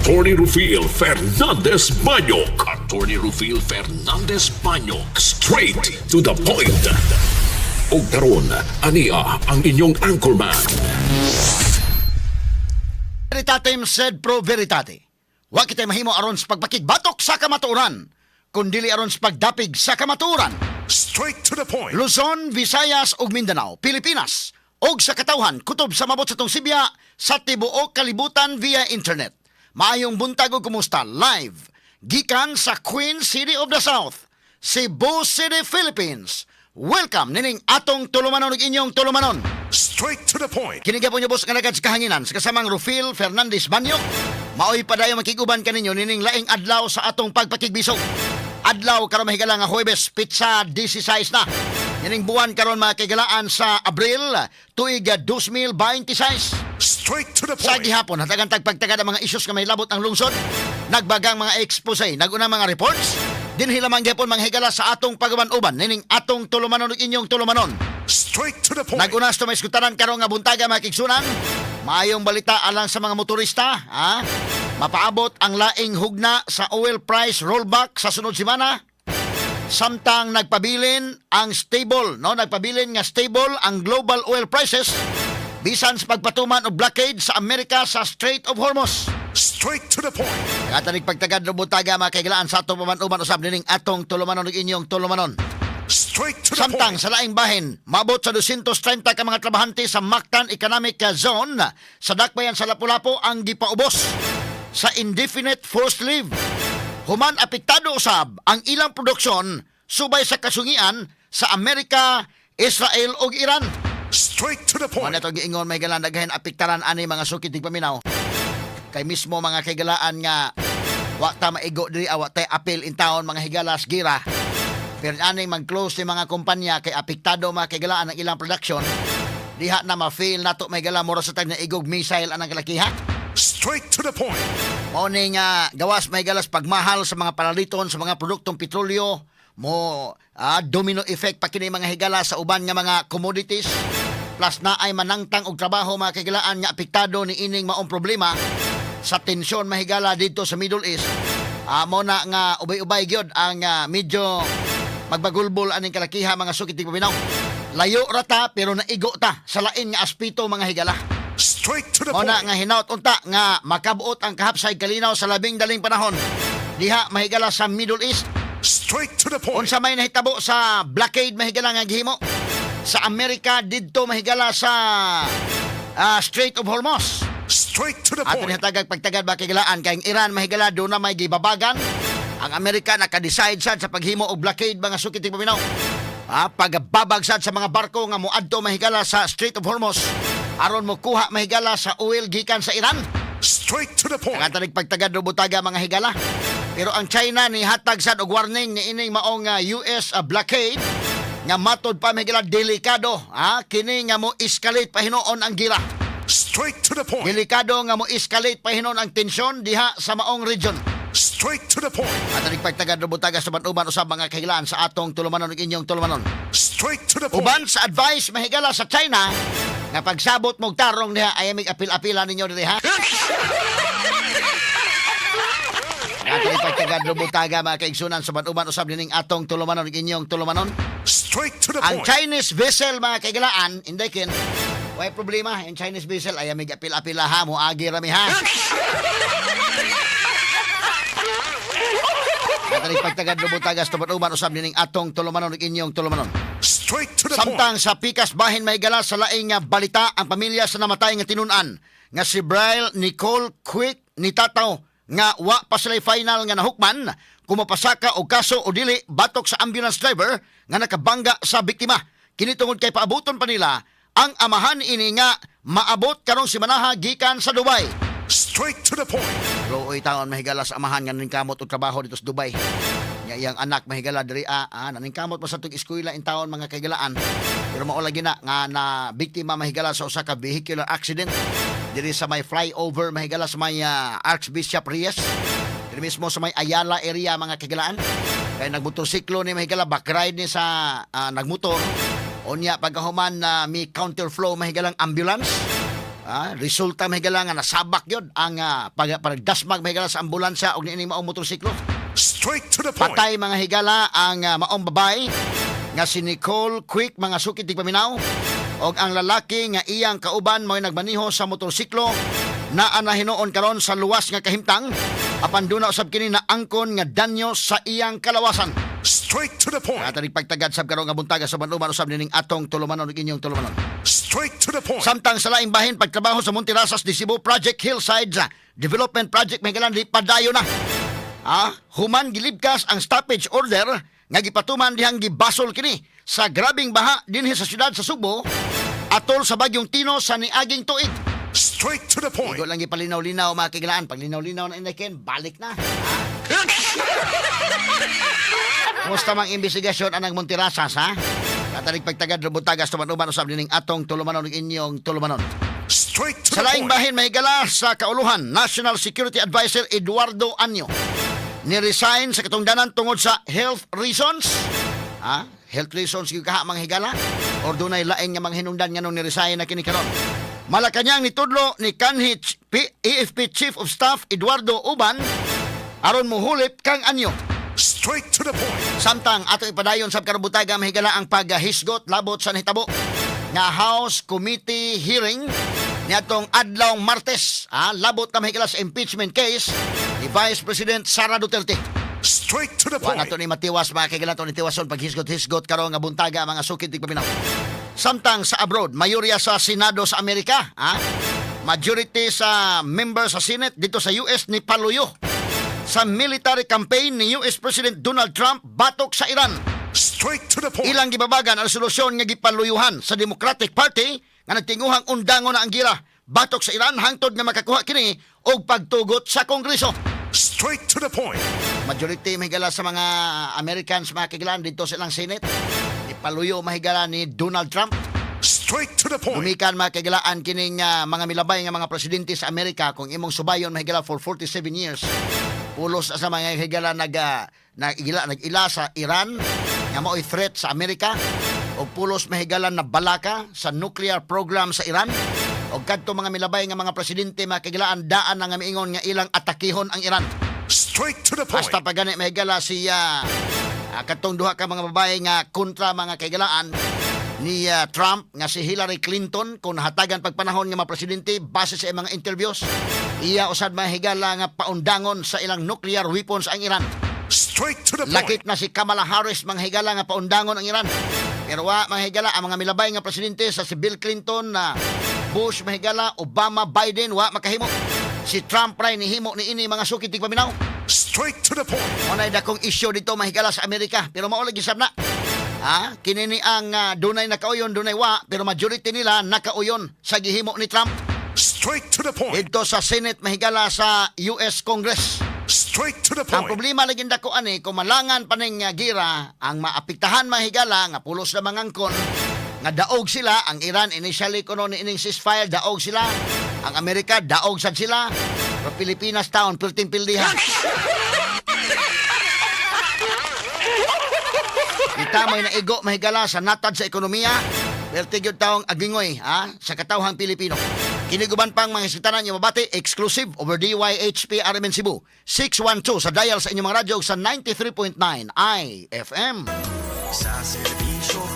Attorney Rufil Fernandez Banyok. Attorney Rufil Fernandez Banyok. Straight to the point. Og karon, ania ang inyong anchorman. Veritatem sed pro veritate. Wa kitay mahimo aron sa pagpakigbatok sa kamatuoran, kundili aron sa pagdapig sa kamatuoran. Straight to the point. Luzon, Visayas ug Mindanao, Pilipinas ug sa katawhan kutob sa mabot sa atong sibya sa tibuok kalibutan via internet. Maayong buntag ug kumusta live gikan sa Queen City of the South, Cebu City, Philippines. Welcome nining atong tulumanon ug inyong tulumanon. Straight to the point. Kini gyapon niyo boss nga nagad sa kahanginan sa kasamang Rufil Fernandez Banyo. Maoy padayon makiguban kaninyo nining laing adlaw sa atong pagpakigbisog. Adlaw karon, mahigala, nga Huwebes, petsa 16 na nining buwan karon, mga kahigalaan, sa Abril, tuig 2026. Straight to the Sa point. gihapon, hatagan tagpagtagad ang mga isyus nga mahilabot ang lungsod. Nagbagang mga expose, nagunang mga reports. Dinhi lamang gihapon, mga higala, sa atong pagaban-uban nining atong tulumanon ug inyong tulumanon. Straight to the point. Nagunas to may iskutaran karon nga buntaga, mga kaigsuonan. Maayong balita alang sa mga motorista, ha? Mapaabot ang laing hugna sa oil price rollback sa sunod semana. Samtang nagpabilin ang stable, no? Nagpabilin nga stable ang global oil prices bisan sa pagpatuman og blockade sa Amerika sa Strait of Hormuz. Straight to the point. Katanig pagtagad ng buntaga, mga kahigalaan, sa atong paman-uban usab nining atong tulumanon ug inyong tulumanon. Straight to the Samtang point. sa laing bahin, maabot sa 230 ka mga trabahante sa Mactan Economic Zone sa Dakbayan sa Lapu-Lapu ang gipaubos sa indefinite forced leave. Human apektado usab ang ilang produksyon subay sa kasungian sa Amerika, Israel ug Iran. Straight to the point. Mao na giingon, may galan daghan apektaran ani, mga suki tigpaminaw. Kay mismo, mga kahigalaan, nga wa ta maigo diri, wa tay apil in town, mga higalas gira. Pero aning mag-close ni mga kumpanya kay apektado, mga kahigalaan, ang ilang production. Diha na ma-feel nato, may gala, mura sa tag na igog missile anang kalakiha. Straight to the point. Mao ni nga gawas may galas pagmahal sa mga paraliton sa mga produktong petrolyo mo, domino effect pa kini, mga higala, sa uban nga mga commodities, plus na ay manangtang og trabaho, mga kahigalaan, nga apektado ni ining maong problema sa tensyon, mahigala, dito sa Middle East. Mo na nga ubay-ubay gyud ang medyo magbagulbol aning kalakiha, mga sukit paminaw. Layo ra ta pero naigo ta sa lain nga aspeto, mga higala. Straight to the Mao na point. nga hinaut unta nga makabuot ang kahapsay kalinaw sa labing daling panahon diha, mahigala, sa Middle East. Straight to the point. Unsa may nahitabo sa blockade, mahigala, nga gihimo sa Amerika didto, mahigala, sa Strait of Hormuz? Straight to the Ato point. ni hatagag pagtagad ba kahigalaan kay ang Iran, mahigala, do na may gibabagan. Ang Amerika naka-decide sad sa paghimo og blockade, mga sukit paminaw. Pagbabag sad sa mga barko nga moadto, mahigala, sa Strait of Hormuz aron mo kuha, mahigala, sa oil gikan sa Iran. Straight to the point. Ang pagtagad butaga, mga higala. Pero ang China ni hatag sad og warning ni ining maong US blockade nga matod pa, mahigala, delikado ha kini nga mo escalate pa hinuon ang gira. Straight to the point. Delikado nga mo escalate pa hinuon ang tensyon diha sa maong region. Straight to the point. At pagtagad butaga sa uban usab, mga kahigalaan, sa atong tulumanon ug inyong tulumanon. Straight to the point. Uban sa advice, mahigala, sa China nga pagsabot mong tarong diha ay amig apil-apila ninyo diri ha. Ato ipagtagad butaga, mga kaigsunan, sa uban usab nining atong tulumanon ug inyong tulumanon. Straight to the Ang point. Chinese vessel, mga kahigalaan, inday kin. Way problema, ang Chinese vessel ay amig apil-apila ha, moagi rami ha. Ato ipagtagad butaga sa uban usab nining atong tulumanon ug inyong tulumanon. Straight to the point. Samtang sa pikas bahin, may gala, sa laing nga balita, ang pamilya sa namatay nga tinun-an nga si Braille Nicole Quick nitataw nga wa pa sila final nga nahukman kung mapasaka og kaso o dili batok sa ambulance driver nga nakabangga sa biktima. Kini tungod kay paabuton pa nila ang amahan ini nga maabot karong simanaha gikan sa Dubai. Straight to the point. Luoy taon, mahigala, sa amahan nga naningkamot og trabaho dito sa Dubai. Nya iyang anak, mahigala, diri naningkamot pa sa tug eskwela in taon, mga kahigalaan. Pero mao lagi na nga na biktima, mahigala, sa usa ka vehicular accident diri sa may flyover, mahigala, sa may Archbishop Reyes. Diri mismo sa may Ayala area, mga kahigalaan. Kay nagmotorsiklo ni, mahigala, backride ni sa nagmotor. Unya pagkahuman na may counterflow, mahigalang ambulance. Resulta, mahigala, nga nasabak yun ang pagdasmag, mahigala, sa ambulansya og niining maong motorsiklo. Straight to the point. Patay, mga higala, ang maong babae nga si Nicole Quick, mga sukit paminaw, og ang lalaki nga iyang kauban mo'y nagmaniho sa motorsiklo naa na hinuon karon sa luwas nga kahimtang, apan duna usab kini na angkon nga danyo sa iyang kalawasan. Straight to the point. At pagtagad sab karon nga buntaga sa uban usab nining atong tulumanon ug inyong tulumanon. Straight to the point. Samtang sa laing bahin, pagtrabaho sa Montirasas de Cebu Project Hillside Development Project, may di padayo na. Human gilibkas ang stoppage order nga gipatuman dihang gibasol kini sa grabing baha dinhi sa syudad sa Sugbo atol sa bagyong Tino sa niaging tuig. Straight to the point. Igo lang gipalinaw-linaw, mga kahigalaan. Pag linaw-linaw na inakin, balik na. Kumusta mang investigasyon anang Montirasas, ha? Katarig pagtagad rubutagas tuman-uban usab nining atong tulumanon ug inyong tulumanon. Straight to Sa the laing point. bahin, may gala sa kauluhan, National Security Advisor Eduardo Año ni-resign sa katungdanan tungod sa health reasons. Ha? Health reasons gyud kaha, mga higala? Or dunay lain nga mga hinungdan nga nung ni-resign na kini karon? Malacañang nitudlo ni kanhi AFP Chief of Staff Eduardo Uban aron muhulip kang Año. Straight to the point. Samtang ato ipadayon sa karong buntaga, mahigala, ang paghisgot labot sa nahitabo nga House Committee hearing niadtong adlaw Martes, labot na, mahigala, sa impeachment case ni Vice President Sara Duterte. Straight to the Wa point. na to ni matiwas, mga kahigalaan, to ni tiwason paghisgot-hisgot karon nga buntaga, mga sukit paminaw. Samtang sa abroad, mayorya sa Senado sa Amerika, majority sa member sa Senate dito sa US ni paluyo sa military campaign ni US President Donald Trump batok sa Iran. Straight to the point. Ilang gibabagan ang resolusyon nga gipaluyuhan sa Democratic Party nga nagtinguhang undangon na ang gira batok sa Iran hangtod nga makakuha kini og pagtugot sa Kongreso. Straight to the point. Majority, mahigala, sa mga Americans, mga kahigalaan, dito sa ilang Senate ipaluyo, mahigala, ni Donald Trump. Straight to the point. Gumikan, mga kahigalaan, kining mga milabay nga mga presidente sa Amerika. Kung imong subayon, mahigala, for 47 years, pulos sa mga higala nag-ila sa Iran nga mao'y threat sa Amerika, o pulos, mahigala, na balaka sa nuclear program sa Iran, o kadto mga milabay nga mga presidente, mga kahigalaan, daan na nga miingon nga ilang atakihon ang Iran. Straight to the point. Hasta pa gani, mahigala, si katong duha ka mga babae nga kontra, mga kahigalaan, ni Trump nga si Hillary Clinton, kung hatagan pagpanahon nga mga presidente, base sa mga interviews, iya usad, mahigala, nga paundangon sa ilang nuclear weapons ang Iran. Straight to the point. Lakip na si Kamala Harris, mga higala, nga paundangon ang Iran. Pero wa, mga higala, ang mga milabay nga presidente sa si Bill Clinton na Bush, mahigala, Obama, Biden, wa makahimo. Si Trump ray nihimo ni ini, mga sukit paminaw. Straight to the point. Mao nay dakong isyu dito, mahigala, sa Amerika. Pero mao lagi sab na. Kini ni ang dunay nakauyon, dunay wa, pero majority nila nakauyon sa gihimo ni Trump. Straight to the point. Dito sa Senate, mahigala, sa US Congress. Straight to the Ang point. problema lagi dako ani kung malangan pa ning gira, ang maapektahan, mahigala, nga pulos na mangangkon nga daog sila ang Iran. Initially kuno ni ining ceasefire, daog sila. Ang Amerika, daog sad sila, pero Pilipinas taon perting pildihan. Kita may naigo, mahigala, sa natad sa ekonomiya. Perti gyud taong agingoy, ha, sa katawhang Pilipino. Kini ug uban pang mga hisgitanan yung mabati exclusive over DYHP RMN Cebu 612 sa dial sa inyong mga radyo ug sa 93.9 IFM. Sa serbisyo.